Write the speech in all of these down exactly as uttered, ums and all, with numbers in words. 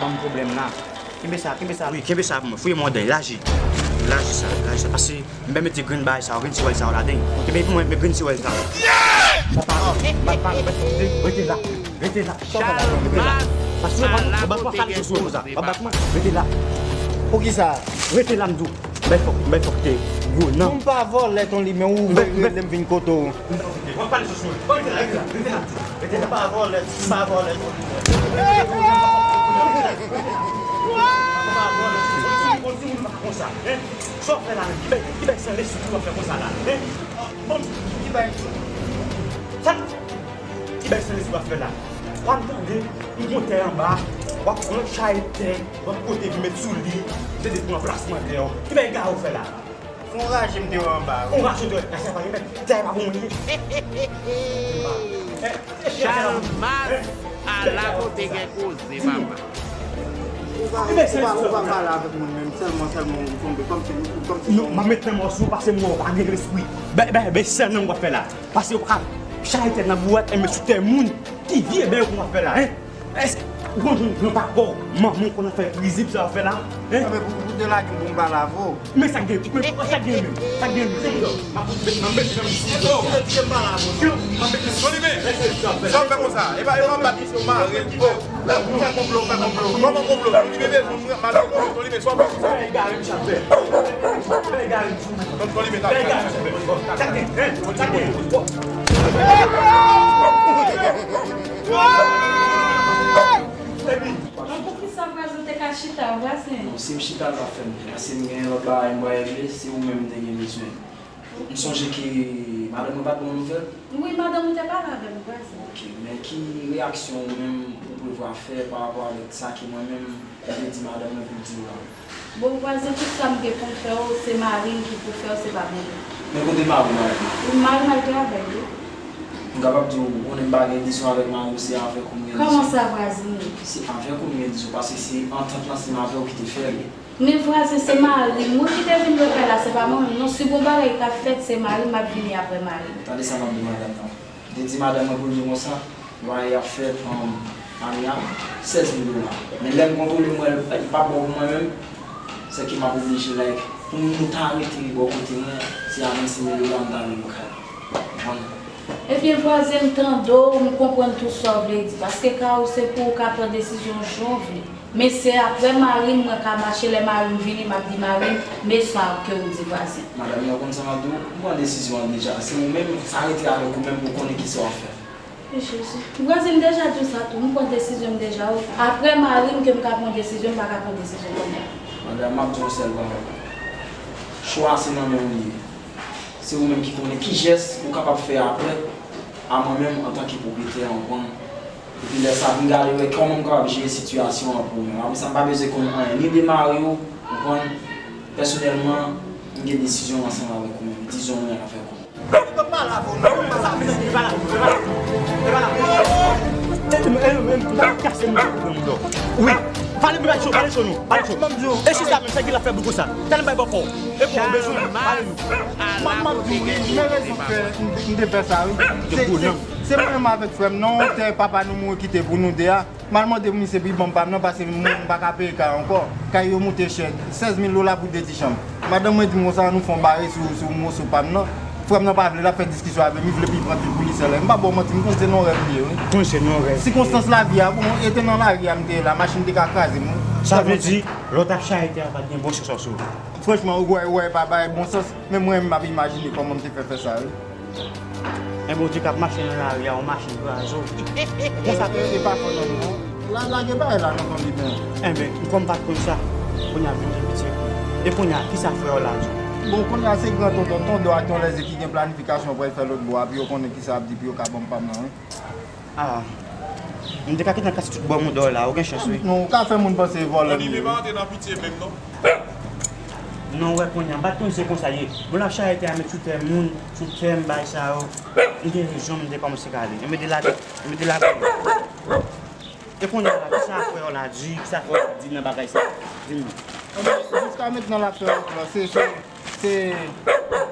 Ban m pwoblèm la. Kenbe sa, kenbe sa. Wi, kenbe sa pou mwen. Fouye mwen andan, laji. Laji sa, laji sa. Pase m pèmèt grenn bagay sa yo, grenn ti wèl sa yo ladan. Kenbe pou mwen, men grenn ti wèl sa yo. Papa, papa, rete la. Rete la. Sa w fè la, rete la. Pase w pa, w pa fè sou mwen konsa. W ap bat mwen, rete la. Poukisa? Rete la, m di w. Bay fòk, bay fòk te gwo nan. M pa vòlè ton limen, ou rele m vin kote w. Mwen pale sou sou. Rete la, rete la, rete la. Mwen pa vòlè, mwen pa vòlè. Mwen pa vòlè. Yon timoun pa konsa, hein? Sa w fè la menm? Ki bèy, ki bèy san lespri w ap fè konsa la, hein? Bon, ki bèy? Sa, ki bèy san lespri w ap fè la? W ap tande, yon tè anba, w ap pran chay tè, w ap pote vin met sou li, se de pran plasman tè w. Ki bèy gare w fè la? Fon raje m te wè anba, wi. Fon raje w te wè, raje pa gen mèt, tè pa pou mwen ye. Chalmas, ala kote gen koze, papa. Ou pa, ou pa, ou pa pale avèk moun menm, sèlman, sèlman ou tonbe, kòmsi, kòmsi. Non, m ap met nan mò sou, pase m wè w pa gen lespri. Bè, bè, bè, sèl nan m w ap fè la. Pase w pa chay tèt nan bouwèt, enben sou tè moun, ki vye bèy w konn ap fè la, hein? Èske ou konn jwenn granpapa w, manman w konn ap fè rizib sa w fè la, hein? Anben pou, pou te lage m pou m pale avè w. Men sa k gen, men sa k gen menm, sa k gen menm. M ap met, m ap met nan misye. Kite m pale avè w, non. M ap met nan misye. Tolime, sa w fè konsa? E pa, e pa bat misye, w mare l. Fè konplo, fè konplo. Kòman konplo? Tolime bezwen m, m ap fè konplo. Tolime, sa w fè konsa? Fè egare m chapè. Fè egare m chapè. Tolime, ta. Fè egare m chapè. Sa k gen, hein? Sa k gen? Epi, An, poukisa vwazen te ka chita, vwazen? Non, si m chita, l pa fè m byen. Paske m gen lòt bagay m pral regle, se ou menm m te gen bezwen. M sonje ke madanm mwen pa t ban m nouvèl. Wi, madanm ou te pale avè m, vwazen. Ok, men ki reyaksyon ou menm ou prevwa fè pa rapò avèk sa ke mwen menm m te di madanm mwen pou l di w la? Bon, vwazen, tout sa m gen pou m fè w, se mari m ki pou fè w, se pa mwen. Men kote mari w, mari m? Mari m al travay, wi. M kapab di w, ou konnen m pa gen dizon avèk mari w, se avèk ou m gen dizon. Kòman sa, vwazen? Se avèk ou m gen dizon, paske se antant lan, se m avè w ki te fè l. Men vwazen, se mari m, wi, ki te vin repè la, se pa mwen menm, non. Si gon bagay k ap fèt, se mari m, m ap vini apre mari m. Tande sa m ap di w, madanm nan. M te di madanm mwen pou l di konsa, lwaye ap fèt, um, ane a, sèz mil dola. Men lè m kontwole, m wè l, li p ap bon pou mwen menm, sèke m ap oblije, like, pou m ta rete bò kote mwen, se a vennsenk mil dola m ta vle lokal. Konprann? Ebyen, vwazen, m tande w, m konprann tout sa w vle di. Paske ka ou se pou ou ka pran desizyon jan w vle. Men se apre mari m mwen ka mache, lè mari m vini, m ap di mari m, men sa ke ou di vwazen. Madanm, ou konn sa m ap di w? M pran desizyon an deja. Se ou menm, sa rete avèk ou menm pou w konnen kisa w ap fè. Jezi. Vwazen, m deja di w sa tou. M pran desizyon m deja, wi. Apre mari m ke m ka pran desizyon, m pa ka pran desizyon kounye a. Madanm, m ap di w yon sèl bagay. Chwa a se nan men w li ye. Se ou menm ki konnen ki jès ou kapab fè apre a mwen menm antanke pwopriyetè an, ou konprann? Epi lè sa, vin gade wè kòman m kapab jere sitiyasyon an pou ou menm. Apre sa, m pa bezwen konn anyen ni de mari w, ou konprann? Pèsonèlman, m gen desizyon ansanm avèk ou menm. Dizon mwen avèk ou. Ou pa pale avè w, non. Ou pa pale avè w. Wi. Pale, pale cho, pale cho nou. Pale cho. E si sa menm, sa ki l ap fè boukou sa? Tèl bay bòkò. E pou ou bezwen pale nou. M ap, m ap di w, wi, men rezon fè m, m te fè sa, wi. Se, se, se mwen menm avèk frè m, non, tè papa nou mouri kite pou nou de a. M al mande misye pou li ban m pa m nan, paske m, m pa ka peye kay ankò. Kay yo moute chè, sèz mil dola pou de ti chanm. Madanm mwen di m konsa, nou fè yon bare sou, sou moso pa m nan. Frè m nan pa vle, l ap fè diskisyon avè m, li vle pou li pran tout pou li sèl. M pa ba w manti, m konn se nan rèv li ye, wi. Konn se nan rèv li ye. Sikonstans lavi a, bon, e te nan lari a m te ye la, machin te ka kraze m, wi. Sa vle di, lè w t ap chaye tè a, pa t gen bon sans sou ou? Franchman, ou wè, ou wè, pa bay bon sans, men mwen menm m ap imajine kòman m te fè fè sa, wi. Men Bondye k ap mache nan lari a, yon machin kraze w. Konsa. E, e, e pa fò nonm non. La, lage bagay la nan fanmi men. Enben, m kòm pa t konn sa, kounye a m vin gen pitye pou ou. E kounye a, kisa frè w la di w? Bon, kounye a se gran tonton, tonton ak ton lèze ki gen planifikasyon pou al fè lòt bò a, pou yo konnen kisa y ap di, pou yo ka ban m pa m nan, wi. Ah, m te ka kite nan kase tout bò mouda w la, ou gen chans, wi. Non, ou ka fè moun panse vòlè m ye, wi. Anime pa antre nan pitye menm, non. Non, ou wè kounye a, m pa t konn se konsa l ye. Bon, l ap chaye tè a, met sou tè moun, sou tè m, bagay sa yo. M gen rezon, m te kòmanse kale. M mete la, m mete la. E kounye a la, kisa frè w la di, kisa frè w la di nan bagay sa? Di m non. Jiska mentnan l ap fè yon plan, se, se, se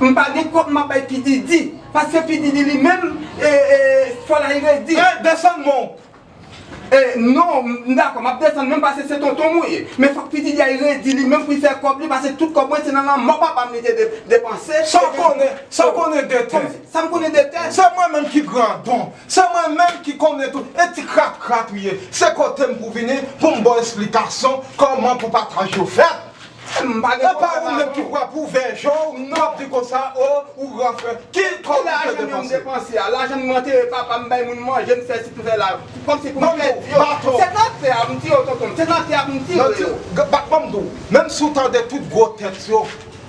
M pa gen kòb m ap bay P Diddy, paske P Diddy li menm, e, e, fò l al redi. E, desann men w. E, non, m dakò, m ap desann menm paske se tonton m ou ye. Men fòk P Diddy al redi li menm pou l fè kòb li, paske tout kòb mwen se nan lanmò papa m li te de-, depanse. Sa w konnen, sa w konnen de tè? Kòmsi, sa m konnen de tè? Se mwen menm ki grandon. Se mwen menm ki konnen tout. E ti krat krat ou ye. Se kote m pou vini, pou m ba w esplikasyon kòman pou pataj yo fèt. M pa gen pwoblèm avè w. E pa ou menm ki pran pou ouvè je w, w ap di konsa, o, ou gran frè. Ki kòb ou te depanse? Lajan m depanse a, lajan m antere papa m, bay moun manje, m fè si m fè la. Kòmsi pou m pèdi yo. Se nan tè a m tire yo, tonton m. Se nan tè a m tire yo. Bat ban m di w, menm si w tande tout gwo tèt yo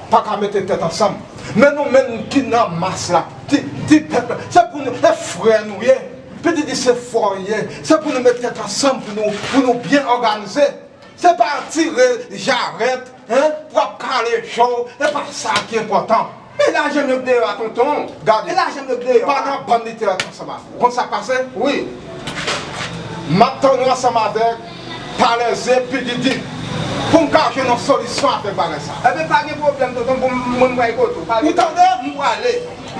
pa ka mete tèt ansanm. Men nou menm ki nan mas la, ti, ti pèp la, se pou nou, e frè nou ye. P Diddy se frè w ye. Se pou nou met tèt ansanm pou nou, pou nou byen òganize. Se pa tire jarèt, en, pou ap kale cho, e pa sa ki enpòtan. E lajan m yo k deyò a, tonton. Gade. E lajan m yo k deyò a. Pa nan bann li te ansanm avè w. Konn sa k pase? Wi. M ap tann ou ansanm avèk Palèze, P Diddy, pou m ka jwenn yon solisyon avèk bagay sa. Ebyen, pa gen pwoblèm, tonton, bon, mwen m pral kote w. Ou tande? M prale.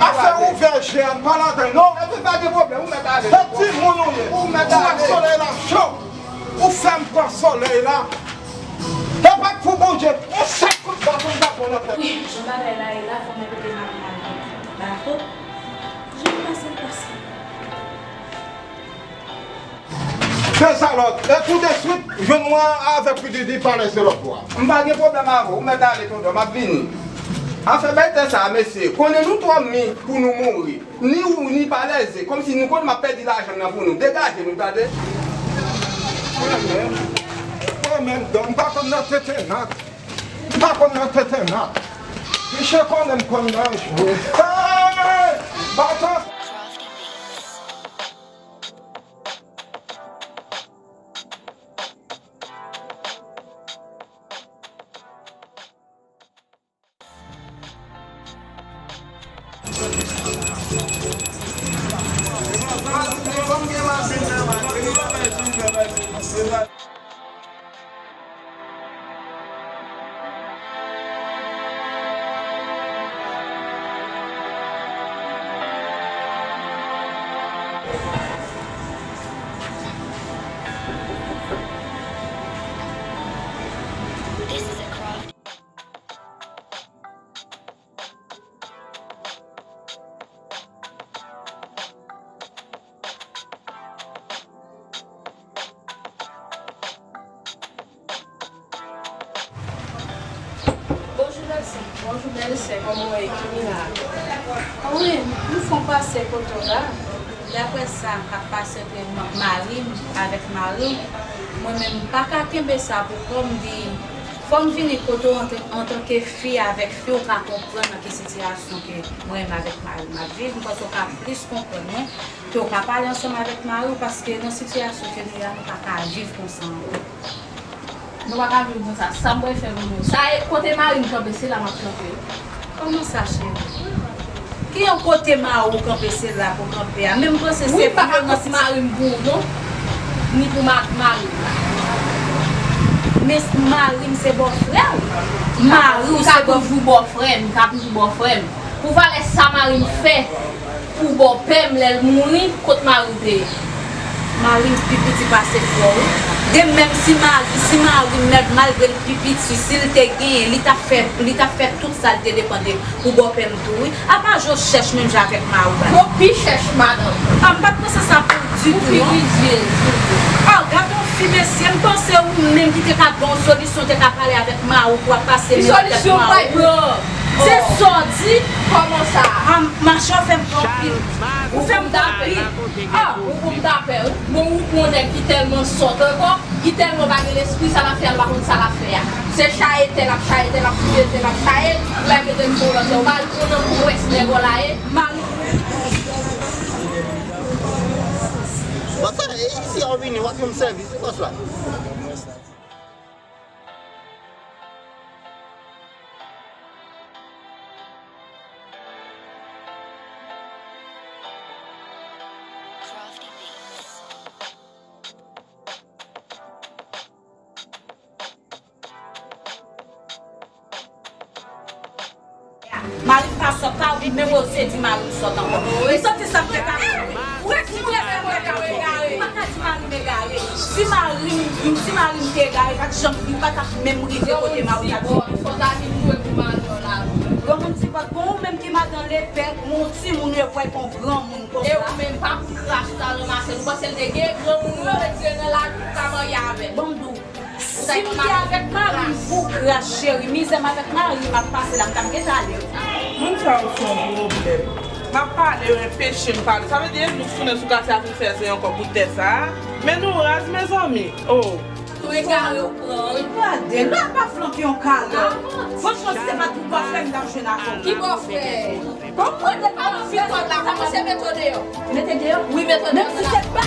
Afè ouvè je a, m pa ladan l non. Ebyen, pa gen pwoblèm, ou mèt ale. Se timoun ou ye. Ou mèt ale. Ou wè solèy la cho. Ou fè m pran solèy la. E pa t pou Bondye, yon sèl kout baton m t ap pran nan tèt. Wi, jan bagay la ye la, fò mwen kote m ap pran bato. Jan l pase, l pase. Fè sa lòt. E tou de swit, jwenn mwen avèk P Diddy Palèze lòt bò a. M pa gen pwoblèm avè w, ou mèt ale tonton, m ap vini. Afè bay tè sa a, mesye, konnen nou twò mi pou nou mouri. Ni ou, ni Palèze, kòmsi nou konn m ap pèdi lajan m nan pou nou. Degaje nou, tande. Mwen menm, mwen menm, don, m pa konn nan tenten nat. M pa konn nan tenten nat. Misye konnen m konn nan jwe. Hey! Baton! Bonjou, bèlsè. Bonjou, bèlsè. Kòman w ye? Ki mirak? Wi, m fon pase kote w la. Daprè sa k ap pase ant ma-, mari m avèk mari w, mwen menm, m pa ka kenbe sa pou kò m di, fò m vini kote w antan, antanke fi avèk fi, w ka konprann nan ki sitiyasyon ke mwen menm avèk mari m ap viv. M panse w ka plis konprann mwen, ke w ka pale ansanm avèk mari w, paske nan sitiyasyon ke nou ye a, nou pa ka viv konsa ankò. Nou pa ka viv konsa. Sa m pral fè pou nou? Sa e kote mari m kanpe, se la m ap kanpe. Kòman sa, cheri? Ki yon kote mari w kanpe, se la pou kanpe a? Men m panse se vyolans. Wi, m pa ka kont mari m pou ou, non. Ni pou ma-, mari m la. Men mari m se bòfrè w. Mari w se bòf-, m ka toujou bòfrè m, m ka toujou bòfrè m. Pou valè sa mari m fè pou bòpè m lè l mouri, kot mari w te ye? Mari m pi piti pase frè w, wi. De menm si mari, si mari m, malgre l pi piti, si l te genyen, li t ap fè, li t ap fè tout sa l te depann de pou bòpè m tou, wi. Apa Joseph chèch menm jan avèk mari w, baz. Yo pi chèch, madanm. A, m pa t panse sa pou w ditou, non. Ou pi rizye. A, gad yon fi, mesye, m panse ou menm ki te ka ban w solisyon, te ka pale avèk mari w pou w ap pase men nan tèt mari w. Ki solisyon m pral pran? Se sa w di? Kòman sa? A, machè w fè m pè anpil. Ou fè m pè anpil. A, ou pou m ta pè, wi. Bon, ou pran yon nèg ki tèlman sòt ankò, ki tèlman pa gen lespri, sa l ap fè a, l pa konn sa l ap fè a. Se chaye tè l ap chaye, tè l ap touye, tè l ap chaye, l al mete l sou lòt, ou pa al pran nan pwès nèg w la ye. Mari. Bòs la, e isi a w vini, w ap fè m sèvis, wi, bòs la. Mari m pa sòt, pa menm oze di mari m sòt ankò. M santi sa m te ka. Ou rete, ou rete, ou rete, ou rete. M pa ka di mari m egare. Si mari m, si mari m te egare, pa t janm, li pa t ap menm rive kote mari m t ap. Granmoun ti bòt, bon, ou menm ki madan lepè, yon timoun yo pral pran yon granmoun konsa. E ou menm pa pou kras la ranmase l. Ou panse l te gen granmoun yo retire nan lari pou ka marye avè l. Bon, m di w, si m te avèk mari m pou kras, cheri, mizè m avèk mari m ap pase la, m t ap gentan ale wi. Moun sa yo se yon pwoblèm. M ap pale, yo enpeche m pale. Sa vle di, e nou k tounen sou kase a vin fè zen ankò pou tè sa a. Men nou raz, mezanmi. Oh. Tou egare ou pran, wi. Gade, lè pa flanke yon kalòt. Franchman, si se pa t pou bòfrè m, m t ap jwenn avè w. Ki bòfrè? Konprann, pa nan fi kòd la, kòmanse mete w deyò. Mete deyò? Wi, mete w deyò. Menm si se pa